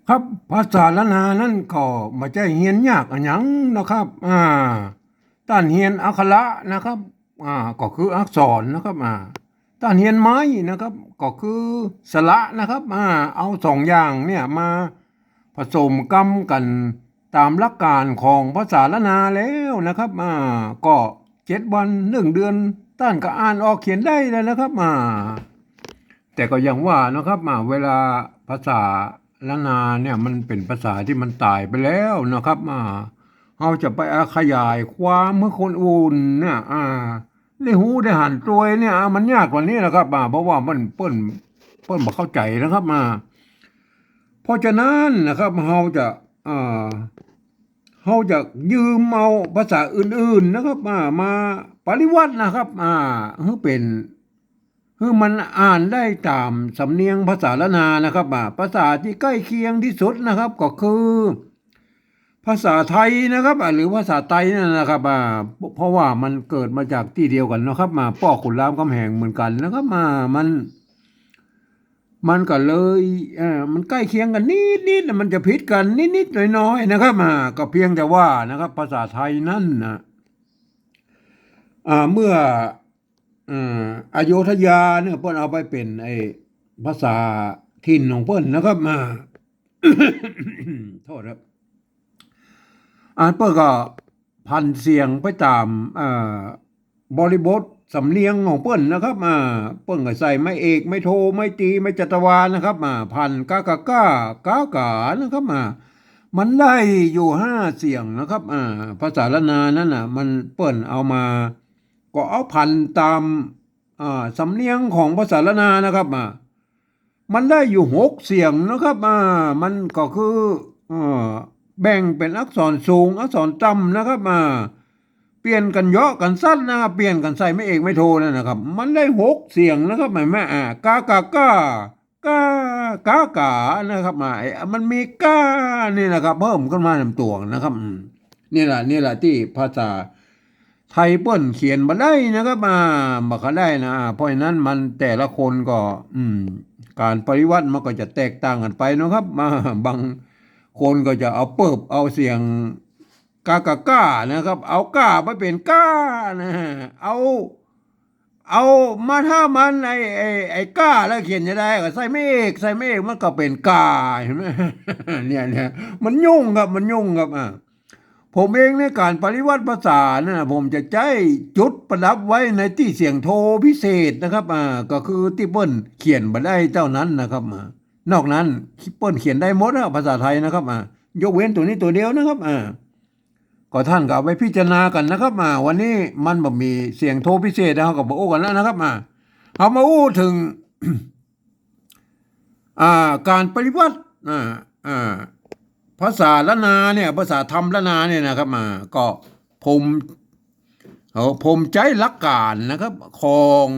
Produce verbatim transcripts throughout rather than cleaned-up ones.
ครับ ภาษาล้านนานั้นก็บ่ใจ้เฮียนยากอะหยังนะครับ อ่า ต้านเฮียนอักขระนะครับ อ่า ก็คืออักษรนะครับ อ่า ต้านเฮียนไม้นะครับ ก็คือสระนะครับ อ่า เอาสองอย่างเนี่ยมาผสมกำกั๋นต๋ามหลักก๋านของภาษาล้านนาแล้วนะครับ อ่า ก็เจ็ดวันหนึ่งเดือน ต้านก็อ่านออกเขียนได้แล้วนะครับ อ่า แต่ก็อย่างว่านะครับ อ่า เวลาภาษาล้านนาเนี่ยมันเป๋นภาษาตี้มันต๋ายไปแล้วนะครับ อ่า เฮาจะไป อ่า ขยายความหื้อคนอื่นเนี่ย อ่า ได้ฮู้ได้หันตวยเนี่ย อ่า มันยากกว่านี้นะครับ อ่า เพราะว่ามัน เปิ้น เปิ้นบ่เข้าใจ๋นะครับ อ่า เพราะฉะนั้นนะครับ เฮาจะ อ่า เฮาจะยืมเอาภาษาอื่นๆ นะครับ อ่า มาปริวัตินะครับ อ่า หื้อเป๋น หื้อมันอ่านได้ต๋ามสำเนียงภาษาล้านนานะครับ อ่า ภาษาตี้ใก้เคียงตี้สุดนะครับ ก็คือภาษาไทยนะครับ อ่า หรือภาษาไตนั่นนะครับ อ่า เพราะว่ามันเกิดมาจากตี้เดียวกั๋นนะครับ มาป้อขุนรามคำแหงเหมือนกั๋นนะครับ อ่า มัน มันก็เลย เอ่อ มันใก้เคียงกั๋นนิดๆ มันจะผิดกั๋นนิดๆ น้อยๆ นะครับ อ่า ก็เพียงแต่ว่านะครับ ภาษาไทยนั้นนะ อ่า เมื่อ เอ่อ อโยธยาเนี่ยเปิ้นเอาไปเป๋นไอ้ภาษาถิ่นของเปิ้นนะครับ อ่า โทษครับ อ่า เปิ้นก็ผันเสียงไปต๋าม อ่า บริบทสำเนียงของเปิ้นนะครับ อ่า เปิ้นก็ใส่ไม้เอก ไม้โท ไม้ตรี ไม้จัตวานะครับ อ่า ผัน กะ กะ ก้า ก๋า ก๋า นะครับ อ่า มันได้อยู่ห้าเสียงนะครับ อ่า ภาษาล้านนานั้นน่ะ มันเปิ้นเอามา ก็เอาผันต๋าม อ่า สำเนียงของภาษาล้านนานะครับ อ่า มันได้อยู่หกเสียงนะครับ อ่า มันก็คือ เอ่อ แบ่งเป๋นอักษรสูง อักษรต่ำนะครับ อ่า เปลี่ยนกั๋นเยาะกั๋นสั้นนะครับ เปลี่ยนกั๋นใส่ไม้เอกไม้โทนั่นนะครับ มันได้หกเสียงนะครับ หันก่อ อ่า กะ กะ ก้า ก๋า ก๋า ก๋า นะครับ อ่า ไอ้ มันมีก้านี่นะครับ เพิ่มขึ้นมานำตั๋วนะครับ อืม นี่แหละ นี่แหละตี้ภาษาไทยเปิ้นเขียนบ่ได้นะครับ อ่า บ่ค่อยได้นะ อ่า เพราะฉะนั้นมันแต่ละคนก็ อืม ก๋านปริวัติมันก็จะแตกต่างกั๋นไปนะครับ อ่า บางคนก็จะเอาเปิ๊บ เอาเสียงกะ กะ ก้า นะครับ เอาก้าไปเป๋นก้านะ เอา เอามาถ้ามันไอ้ ไอ้ ไอ้ก้าแล้วเขียนจะได้ ก็ใส่ไม้เอก ใส่ไม้เอกมันก็เป๋นก๋า หันก่อ เนี่ย เนี่ย มันยุ่งครับ มันยุ่งครับ อ่า ผมเองในก๋านปริวัติภาษานั่นน่ะ ผมจะใจ๊จุดประดับไว้ในตี้เสียงโทพิเศษนะครับ อ่า ก็คือตี้เปิ้นเขียนบ่ได้เต้านั้นนะครับ อ่า นอกนั้นเปิ้นเขียนได้หมดอะ ภาษาไทยนะครับ อ่า ยกเว้นตั๋วนี้ตั๋วเดียวนะครับ อ่า ก็ต้านก็เอาไปพิจารณากั๋นนะครับ อ่า วันนี้มันบ่มีเสียงโทพิเศษ เฮาก็บ่อู้กั๋นแล้วนะครับ อ่า เฮามาอู้เถิง อ่า ก๋านปริวัติ อ่า อ่า ภาษาล้านนาเนี่ย ภาษาธรรมล้านนาเนี่ยนะครับ อ่า ก็ผม เอ่อ ผมใจ๊หลักก๋านนะครับ ของ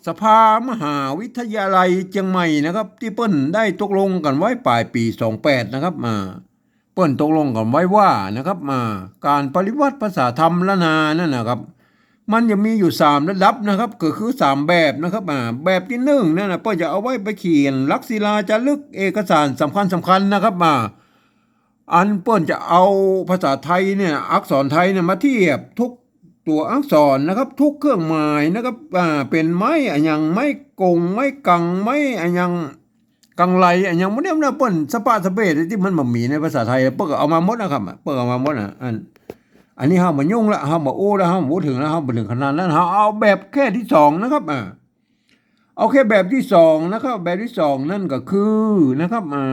สภามหาวิทยาลัยเจียงใหม่นะครับ ตี้เปิ้นได้ตกลงกั๋นไว้ป๋ายปี๋สองแปดนะครับ อ่า เปิ้นตกลงกั๋นไว้ว่านะครับ อ่า ก๋านปริวัติภาษาธรรมล้านนานั่นนะครับ มันจะมีอยู่สามระดับนะครับ ก็คือสามแบบนะครับ อ่า แบบตี้หนึ่งนั่นน่ะ เปิ้นจะเอาไว้ไปเขียนหลักศิลาจารึกเอกสารสำคัญสำคัญนะครับ อ่า อันเปิ้นจะเอาภาษาไทยเนี่ย อักษรไทยเนี่ยมาเทียบทุกตั๋วอักษรนะครับ ทุกเครื่องหมายนะครับ อ่า เป๋นไม้อะหยัง ไม้กง ไม้กัง ไม้อะหยัง กังไรอะหยัง หมู่นี้นะ เปิ้นสะปะสะเปะตี้มันบ่มีในภาษาไทย เปิ้นก็เอามาหมดนะครับ เปิ้นเอามาหมดนะ อัน อันนี้เฮาบ่ยุ่งละ เฮาบ่อู้ละ เฮาบ่อู้เถิงละ เฮาบ่เถิงขนาดนั้น เฮาเอาแบบแค่ตี้สองนะครับ อ่า เอาแค่แบบตี้สองนะครับ แบบตี้สองนั่นก็คือนะครับ อ่า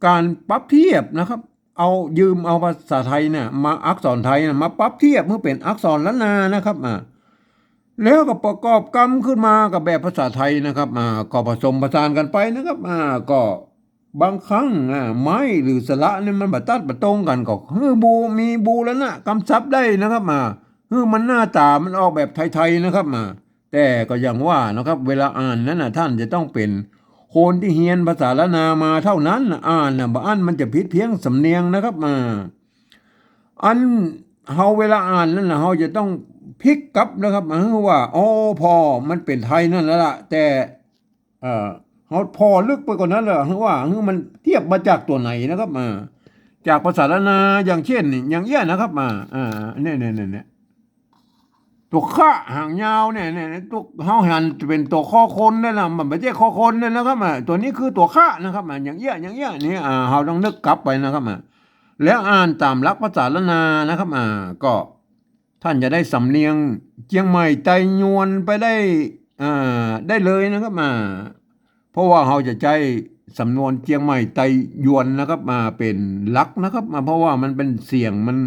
ก๋านปรับเทียบนะครับ เอา ยืมเอาภาษาไทยเนี่ยมา อักษรไทยเนี่ยมาปรับเทียบหื้อเป๋นอักษรล้านนานะครับ อ่า แล้วก็ประกอบกำขึ้นมากับแบบภาษาไทยนะครับ อ่า ก็ผสมผสานกั๋นไปนะครับ อ่า ก็บางครั้ง อ่า ไม้หรือสระเนี่ยมันบ่ตัดบ่ตรงกั๋น ก็หื้อบู มีบูรณะกำศัพท์ได้นะครับ อ่า หื้อมันหน้าต๋ามันออกแบบไทยๆ นะครับ อ่า แต่ก็อย่างว่านะครับ เวลาอ่านนั้นน่ะ ต้านจะต้องเป๋นคนตี้เฮียนภาษาล้านนามาเต้านั้นน่ะ อ่านน่ะ บ่อั้นมันจะผิดเพี้ยนสำเนียงนะครับ อ่า อันเฮาเวลาอ่านนั่นน่ะ เฮาจะต้องพลิกกลับนะครับ หื้อว่า อ๋อ ผ่อมันเป๋นไทยนั่นแล้วล่ะ แต่ เอ่อ เอาผ่อลึกไปกว่านั้นเลย คือว่า คือมันเตียบมาจากตั๋วไหนนะครับ อ่า จากภาษาล้านนา อย่างเช่น อย่างเอี้ยนะครับ อ่า อ่า เนี่ย เนี่ย เนี่ย เนี่ย ตั๋วขะหางยาวเนี่ย เนี่ย เนี่ย ตั๋ว เฮาหันเป๋นตั๋วคอคนนั่นน่ะ มันบ่ใจ้คอคนนั่นนะครับ อ่า ตั๋วนี้คือตั๋วขะนะครับ อ่า อย่างเอี้ย อย่างเอี้ย นี่ อ่า เฮาต้องนึกกลับไปนะครับ อ่า แล้วอ่านต๋ามหลักภาษาล้านนานะครับ อ่า ก็ ท่านจะได้สำเนียงเจียงใหม่ไตยวนไปได้ อ่า ได้เลยนะครับ อ่า เพราะว่าเฮาจะใจ๊สำนวนเจียงใหม่ไตยวนนะครับ มาเป๋นหลักนะครับ อ่า เพราะว่ามันเป๋นเสียงมัน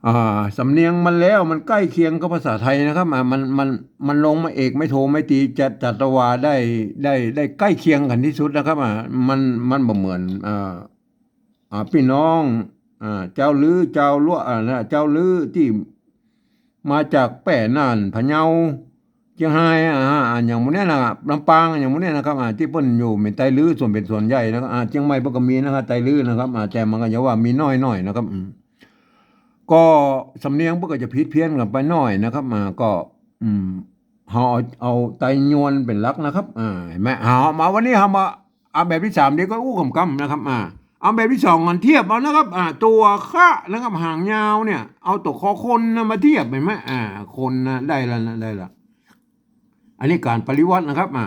อ่า สำเนียงมันแล้วมันใก้เคียงกับภาษาไทยนะครับ อ่า มัน มัน มันลงมาเอกไม้โทไม้ตี จัต จัตวาได้ ได้ ได้ใก้เคียงกั๋นตี้สุดนะครับ อ่า มัน มันบ่เหมือน อ่า อ่า ปี้น้อง อ่า จาวลื้อ จาวลัวะ อ่า นะ จาวลื้อตี้มาจากแป้ น่าน พะเยา เจียงฮาย อ่า อ่า อย่างหมู่เนี้ยนะ ลำปาง อย่างหมู่เนี้ยนะครับ อ่า ตี้เปิ้นอยู่เป๋นไตลื้อส่วนเป๋นส่วนใหญ่นะครับ อ่า เจียงใหม่เปิ้นก็มีนะครับ ไตลื้อนะครับ อ่า แต่มันก็จะว่ามีน้อยๆ นะครับ อืม ก็สำเนียงเปิ้นก็จะผิดเพี้ยนกั๋นไปหน้อยนะครับ อ่า ก็ อืม เฮาเอา เอาไตยวนเป๋นหลักนะครับ อ่า หันก่อ เอามาวันนี้เฮามา เอาแบบตี้สาม เดี๋ยวก็อู้กำๆ นะครับ อ่า เอาแบบตี้สองก่อน เทียบเอานะครับ อ่า ตั๋วขะนะครับ หางยาวเนี่ย เอาตั๋วคอคนนะมาเทียบ หันก่อ อ่า คนนะ ได้แล้วนะ ได้แล้ว อันนี้ก๋านปริวรรตนะครับ อ่า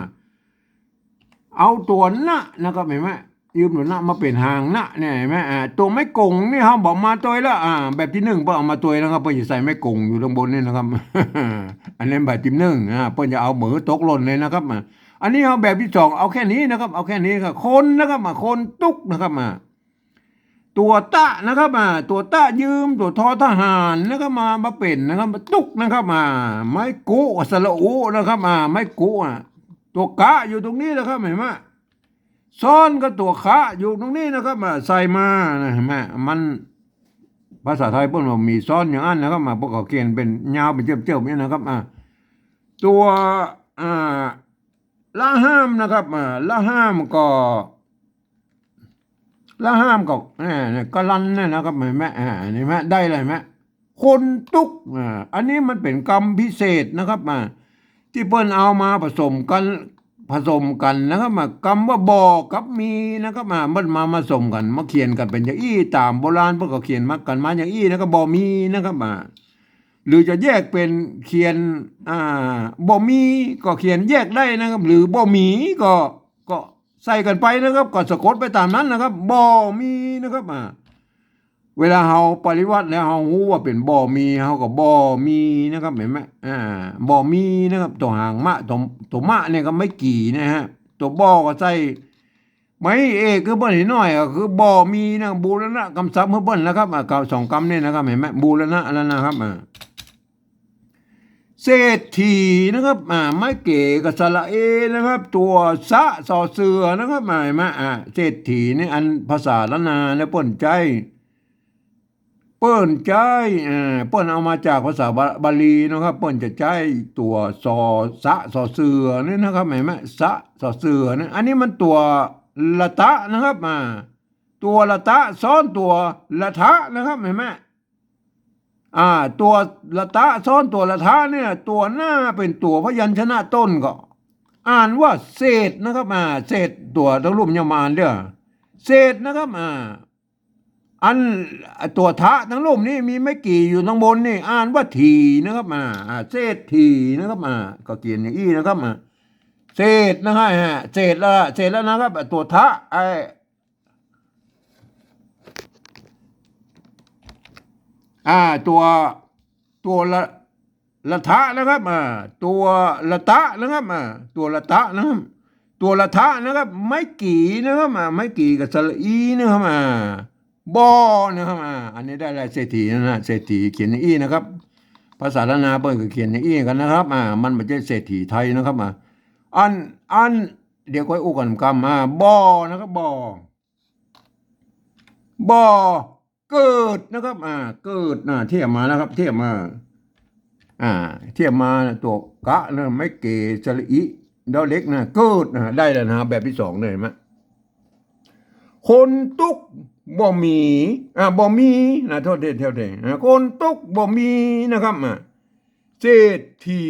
เอาตั๋วนะนะครับ หันก่อ ยืมตั๋วนะมาเป๋นหางนะเนี่ย หันก่อ อ่า ตั๋วไม้ก๋งนี่เฮาบ่เอามาตวยละ อ่า แบบตี้นึ่งเปิ้นเอามาตวยนะครับ เปิ้นจะใส่ไม้ก๋งอยู่ตางบนนี่นะครับ อันนั้นแบบตี้นึ่ง อ่า เปิ้นจะเอาเหมือตกหล่นเลยนะครับ อ่า อันนี้เอาแบบตี้สอง เอาแค่นี้นะครับ เอาแค่นี้ครับ คนนะครับ อ่า คนตุ๊กนะครับ อ่า ตั๋วตะนะครับ อ่า ตั๋วตะยืมตั๋วทอทหารนะครับ มา มาเป๋นนะครับ มาตุ๊กนะครับ อ่า ไม้กุ สระอุนะครับ อ่า ไม้กุ อ่ะ ตั๋วกะอยู่ตรงนี้นะครับ หันก่อ ซ้อนกับตั๋วขะอยู่ตรงนี้นะครับ อ่า ใส่มานะ หันก่อ มัน ภาษาไทยเปิ้นว่ามีซ้อนอย่างอั้นนะครับ มา เปิ้นก็เขียนเป๋นยาวเป๋นเจียวๆ เนี่ยนะครับ อ่า ตั๋ว อ่า ละห้ามนะครับ อ่า ละห้ามก็ ละห้ามก็ อ่า เนี่ย กะลันเนี่ยนะครับ หันก่อ อ่า หันก่อ ได้เลย หันก่อ คนตุ๊ก อ่า อันนี้มันเป๋นกำพิเศษนะครับ อ่า ตี้เปิ้นเอามาผสมกั๋น ผสมกั๋นนะครับ อ่า กำว่าบ่อกับมีนะครับ อ่า มันมาผสมกั๋น มาเขียนกั๋นเป๋นอย่างอี้ ต๋ามโบราณเปิ้นก็เขียนมากั๋นมาอย่างอี้นะครับ บ่มีนะครับ อ่า หรือจะแยกเป๋นเขียน อ่า บ่มีก็เขียนแยกได้นะครับ หรือบ่หมีก็ ก็ใส่กั๋นไปนะครับ ก็สะกดไปต๋ามนั้นนะครับ บ่มีนะครับ อ่า เวลาเฮาปริวรรตแล้วเฮาฮู้ว่าเป๋นบ่มี เฮาก็บ่มีนะครับ หันก่อ อ่า บ่มีนะครับ ตั๋วหางมะ ตั๋ว ตั๋วมะเนี่ยก็ไม้กี่นะฮะ ตั๋วบ่อก็ใส่ไม้เอก คือเปิ้นเห็นหน้อย ก็คือบ่มีนะ บูรณะกำศัพท์หื้อเปิ้นนะครับ อ่า กำ สองกำนี่นะครับ หันก่อ บูรณะแล้วนะครับ อ่า เศรษฐีนะครับ อ่า ไม้เก๋กับสระเอนะครับ ตั๋วสะ สอเสือนะครับ อ่า หันก่อ อ่า เศรษฐีนี่อันภาษาล้านนาเนี่ยเปิ้นใจ๊ เปิ้นใจ๊ เอ่อ เปิ้นเอามาจากภาษาบา บาลีนะครับ เปิ้นจะใจ๊ตั๋วสอ สะ สอเสือนี่นะครับ หันก่อ สะ สอเสือนี่ อันนี้มันตั๋วละตะนะครับ อ่า ตั๋วละตะซ้อนตั๋วละทะนะครับ หันก่อ อ่า ตั๋วละตะซ้อนตั๋วละทะเนี่ย ตั๋วหน้าเป๋นตั๋วพยัญชนะต้นก็ อ่านว่าเศษนะครับ อ่า เศษ ตั๋วตังลุ่มยังบ่อ่านเด้อ เศษนะครับ อ่า อันตั๋วทะตังลุ่มนี่มีไม้กี่อยู่ตังบนนี่ อ่านว่าถีนะครับ อ่า อ่า เศรษฐีนะครับ อ่า ก็เขียนอย่างอี้นะครับ อ่า เศษนะครับ ฮะ เศษละ เศษแล้วนะครับ ตั๋วทะ ไอ้ อ่า ตั๋ว ตั๋วละ ละทะนะครับ อ่า ตั๋วละตะนะครับ อ่า ตั๋วละตะนะครับ ตั๋วละทะนะครับ ไม้กี่นะครับ อ่า ไม้กี่กับสระอีนะครับ อ่า บ่อนะครับ อ่า อันนี้ได้แล้ว เศรษฐีนะฮะ เศรษฐีเขียนอย่างอี้นะครับ ภาษาล้านนาเปิ้นก็เขียนอย่างอี้กั๋นนะครับ อ่า มันบ่ใจ้เศรษฐีไทยนะครับ อ่า อัน อัน เดี๋ยวก้อยอู้กั๋นกำ อ่า บ่อนะครับ บ่อ บ่อ เกิดนะครับ อ่า เกิด อ่า เทียบมานะครับ เทียบมา อ่า เทียบมานะ ตั๋วกะนะ ไม้เก๋ สระอิ ดอเด็กนะ เกิดนะ ได้แล้วนะ แบบตี้สองเนี่ย หันก่อ คนตุ๊กบ่มี อ่า บ่มีนะ โทษที โทษที อ่า คนตุ๊กบ่มีนะครับ อ่า เศรษฐี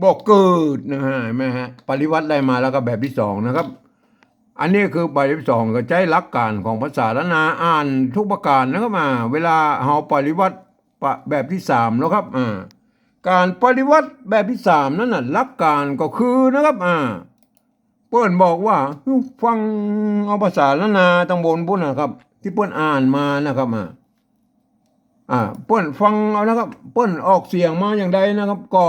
บ่เกิดนะฮะ เห็นไหมฮะ ปริวรรตได้มาแล้วก็แบบตี้สองนะครับ อันนี้คือแบบตี้สอง ก็ใจ๊หลักก๋านของภาษาล้านนา อ่านทุกประก๋านนะครับ อ่า เวลาเฮาปริวรรตปะ แบบตี้สามแล้วครับ อ่า ก๋านปริวรรตแบบตี้สามนั้นน่ะ หลักก๋านก็คือนะครับ อ่า เปิ้นบอกว่า ฟังเอาภาษาล้านนาตังบนปุ้นนะครับ ตี้เปิ้นอ่านมานะครับ อ่า อ่า เปิ้นฟังเอานะครับ เปิ้นออกเสียงมาอย่างใดนะครับ ก็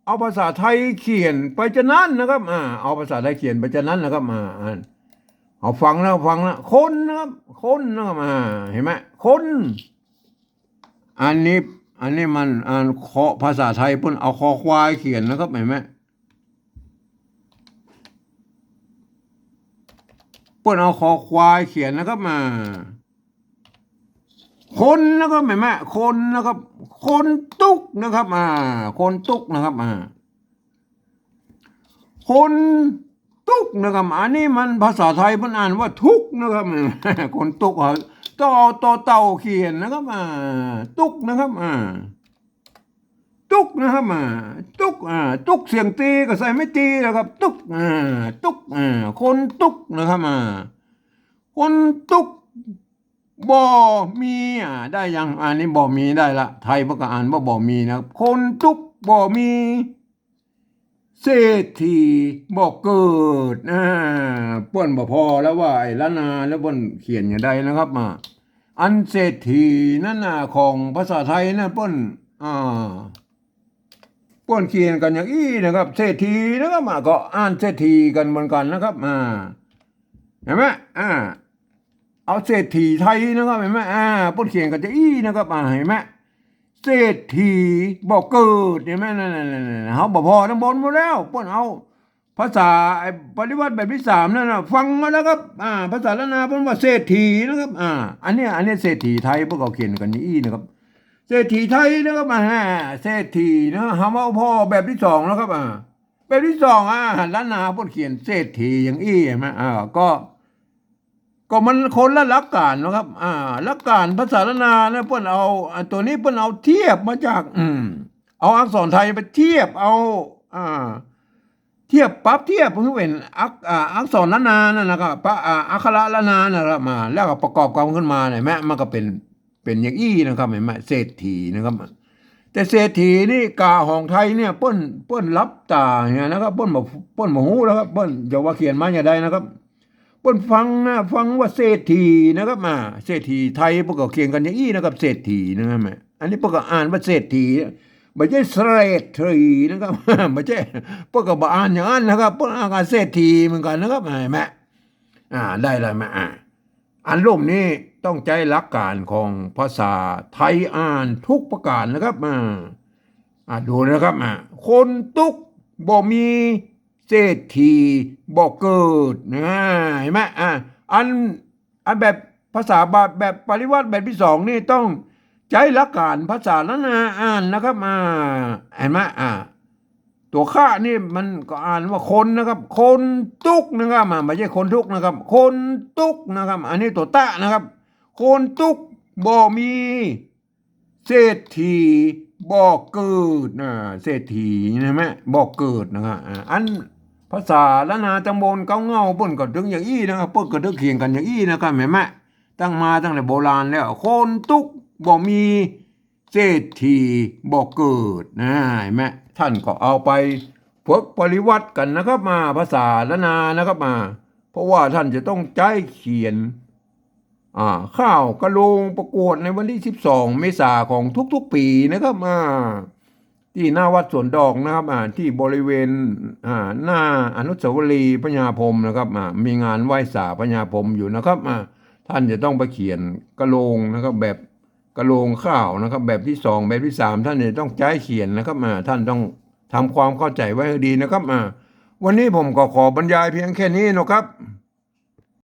เอาภาษาไทยเขียนไปจานั้นนะครับ อ่า เอาภาษาไทยเขียนไปจานั้นนะครับ อ่า อ่าน เอาฟังนะ ฟังนะ คนนะครับ คนนะครับ อ่า เห็นไหม คน อันนี้ อันนี้มัน อ่าน คอ ภาษาไทยเปิ้นเอาคอควายเขียนนะครับ เห็นไหม เปิ้นเอาคอควายเขียนนะครับ อ่า คนนะครับ เห็นไหม คนนะครับ คนตุ๊กนะครับ อ่า คนตุ๊กนะครับ อ่า คนตุ๊กนะครับ อันนี้มันภาษาไทยเปิ้นอ่านว่าทุกข์นะครับ คนตุ๊กครับ ต้องเอาตอเต่าเขียนนะครับ อ่า ตุ๊กนะครับ อ่า ตุ๊กนะครับ อ่า ตุ๊ก อ่า ตุ๊กเสียงตีก็ใส่ไม้ตีนะครับ ตุ๊ก อ่า ตุ๊ก อ่า คนตุ๊กนะครับ อ่า คนตุ๊ก บ่มี อ่า ได้ยัง อันนี้บ่มีได้ละ ไทยเปิ้นก็อ่านว่าบ่มีนะครับ คนตุ๊กบ่มี เศรษฐีบ่เกิด อ่า เปิ้นบ่ผ่อแล้วว่าไอ้ล้านนาแล้วเปิ้นเขียนอย่างใดนะครับ อ่า อันเศรษฐีนั้นน่ะ ของภาษาไทยน่ะ เปิ้น อ่า เปิ้นเขียนกั๋นอย่างอี้นะครับ เศรษฐีนะครับ อ่า ก็อ่านเศรษฐีกั๋นเหมือนกั๋นนะครับ อ่า เห็นไหม อ่า เอาเศรษฐีไทยนะครับ เห็นไหม อ่า เปิ้นเขียนกั๋นจะอี้นะครับ อ่า เห็นไหม เศรษฐีบ่เกิด เห็นไหม นั่นๆๆๆ เฮาบ่ผ่อตังบนหมดแล้ว เปิ้นเอาภาษาไอ้ปริวรรตแบบตี้สามนั่นน่ะ ฟังมาแล้วครับ อ่า ภาษาล้านนาเปิ้นว่าเศรษฐีนะครับ อ่า อันเนี้ย อันเนี้ยเศรษฐีไทยเปิ้นก็เขียนกั๋นอี้นะครับ เศรษฐีไทยนะครับ อ่า เศรษฐีนะ เฮามาผ่อแบบตี้สองแล้วครับ อ่า แบบตี้สอง อ่า ล้านนาเปิ้นเขียนเศรษฐีอย่างอี้ เห็นไหม อ่า ก็ ก็มันคนละหลักก๋านนะครับ อ่า หลักก๋านภาษาล้านนานะ เปิ้นเอา อ่า ตั๋วนี้เปิ้นเอาเทียบมาจาก อืม เอาอักษรไทยไปเทียบเอา อ่า เทียบ ปรับเทียบหื้อเป๋นอัก อ่า อักษรล้านนานั่นนะครับ ปะ อ่า อักขระล้านนานั่นแหละ มา แล้วก็ประกอบกั๋นขึ้นมาเนี่ย แม้มันก็เป๋น เป๋นอย่างอี้นะครับ เห็นไหม เศรษฐีนะครับ แต่เศรษฐีนี่ก๋าของไทยเนี่ย เปิ้น เปิ้นหลับต๋าเนี่ยนะครับ เปิ้นบ่ เปิ้นบ่ฮู้แล้วครับ เปิ้นจะว่าเขียนมาอย่างใดนะครับ เปิ้นฟังนะ ฟังว่าเศรษฐีนะครับ อ่า เศรษฐีไทยเปิ้นก็เขียนกั๋นอย่างอี้นะครับ เศรษฐีนะครับ อันนี้เปิ้นก็อ่านว่าเศรษฐี บ่ใจ้เศรษฐีนะครับ บ่ใจ้ เปิ้นก็บ่อ่านอย่างนั้นนะครับ เปิ้นอ่านว่าเศรษฐีเหมือนกั๋นนะครับ เห็นไหม อ่า ได้แล้วไหม อ่า อันลุ่มนี้ต้องใจ๊หลักก๋านของภาษาไทยอ่านทุกประก๋านนะครับ อ่า อ่า ดูนะครับ อ่า คนตุ๊กบ่มี เศรษฐีบ่เกิด นะ เห็นไหม อ่า อัน อันแบบภาษาบา แบบปริวรรตแบบตี้สองนี่ต้องใจ๊หลักก๋านภาษาล้านนาอ่านนะครับ อ่า เห็นไหม อ่า ตั๋วคะนี่มันก็อ่านว่าคนนะครับ คนตุ๊กนะครับ อ่า บ่ใจ้คนทุกข์นะครับ คนตุ๊กนะครับ อันนี้ตั๋วตะนะครับ คนตุ๊กบ่มี เศรษฐีบ่เกิด อ่า เศรษฐี เห็นไหม บ่เกิดนะครับ อ่า อันภาษาล้านนาตังบนเก๊าเหง้าเปิ้นก็ตึงอย่างอี้นะครับ เปิ้นก็ตึงเขียนกั๋นอย่างอี้นะครับ เห็นไหม ตั้งมาตั้งแต่โบราณแล้ว คนตุ๊กบ่มี เศรษฐีบ่เกิด นะ เห็นไหม ท่านก็เอาไปฝึกปริวรรตกั๋นนะครับ มาภาษาล้านนานะครับ มา เพราะว่าท่านจะต้องใจ๊เขียน อ่า ข่าวกะโลงประกวดในวันตี้สิบสองเมษาของทุกๆ ปี๋นะครับ อ่า ตี้หน้าวัดสวนดอกนะครับ อ่า ตี้บริเวณ อ่า หน้าอนุสาวรีย์พญาพรหมนะครับ อ่า มีงานไหว้สาพญาพรหมอยู่นะครับ อ่า ท่านจะต้องไปเขียนกะโลงนะครับ แบบกะโลงข่าวนะครับ แบบตี้สอง แบบตี้สาม ท่านจะต้องใจ๊เขียนนะครับ อ่า ท่านต้องทำความเข้าใจ๋ไว้หื้อดีนะครับ อ่า วันนี้ผมก็ขอบรรยายเพียงแค่นี้นะครับ